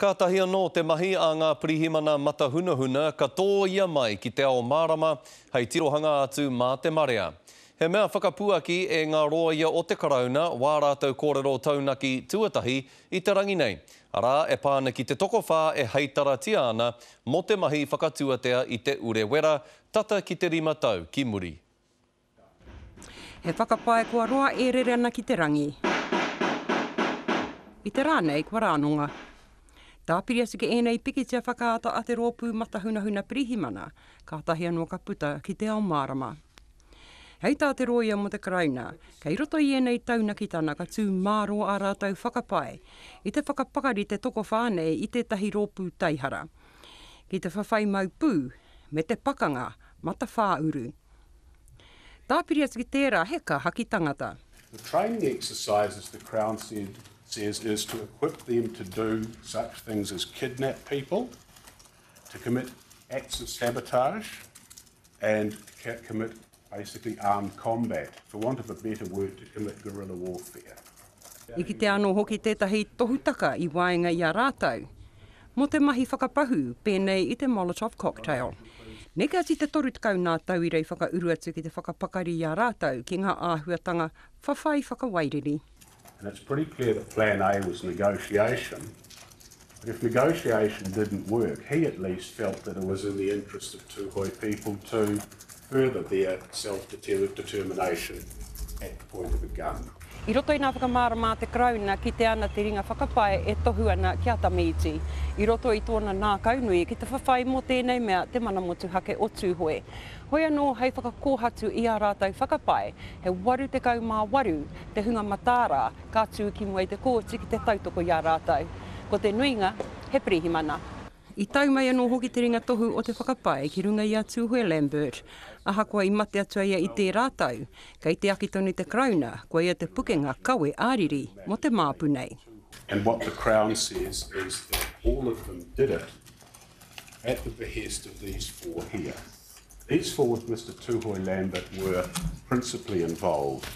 Kātahi anō te mahi a ngā pirihimana matahunahuna ka tōia mai ki te ao mārama hei tirohanga atu mā te marea. He mea whakapuaki e ngā rōia o te Karauna wā rātou kōrero taunaki tuatahi i te rangi nei, arā, e pā ana ki te tokowhā e heitaratia ana mō te mahi whakatuatea i Te Urewera tata ki te rima tau ki muri. He whakapae kua roa e rere ana ki te rangi. I te rā nei kua rānonga. Tāpiri atu ki ēnei pikitia whakaata a te Rōpū Matahunahuna Pirihimana, kātahi anō ka puta ki te ao mārama. Hei tā te rōia mō te Karauna, kei roto i ēnei taunakitana ka tū mārō ā rātou whakapae i te whakapakari te tokowhā nei i tētahi rōpū taihara ki te whawhai mau pū me te pakanga matawhāuru. Tāpiri atu ki tērā he kāhaki tangata. The training exercises the Crown said says is to equip them to do such things as kidnap people, to commit acts of sabotage and to commit basically armed combat, for want of a better word to commit guerrilla warfare. I kitea anō hoki tētahi tohutaka i waenga i a rātou mō te mahi whakapahū pēnei i te Molotov cocktail. Neke atu i te 30 nā tauira i whakauru atu ki te whakapakari i a rātou ki ngā āhuatanga whawhai whakawairiri. And it's pretty clear that plan A was negotiation, but if negotiation didn't work, he at least felt that it was in the interest of Tūhoe people to further their self-determination at the point of a gun. I roto i ngā whakamārama a te Karauna, kite ana te ringa whakapae e tohu ana ki a Tamiiti, i roto i tōna nākaunui ki te whawhai mō tēnei mea te mana motuhake o Tūhoe. Hoi anō hei whakakōhatu i ā rātou whakapae, he 88 te hunga mataara ka tū ki mua i te kōti ki te tautoko i a rātou. Ko te nuinga, he pirihimana. I tau mai anō hoki te ringa tohu o te whakapae ki runga i a Tūhoe Lambert. Ahakoa i mate atu a ia i tērā tau, kei te aki tonu te Karauna, koia te pukenga kawe ā-riri mō te māpu nei. And what the Crown says is that all of them did it at the behest of these four here. These four with Mister Tūhoe Lambert were principally involved.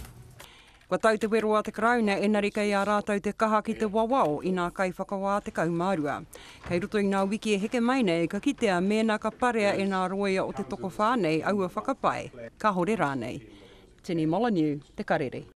Kua tau te wero a te Karauna enari kei a rātou te kaha ki te wawao i nā kaiwhakawā 12. Kei roto i nā wiki e heke mai nei ka kitea mēnā ka parea e nā rōia o te tokowhā nei aua whakapae, kāhore rānei. Tini Molyneux, Te Karere.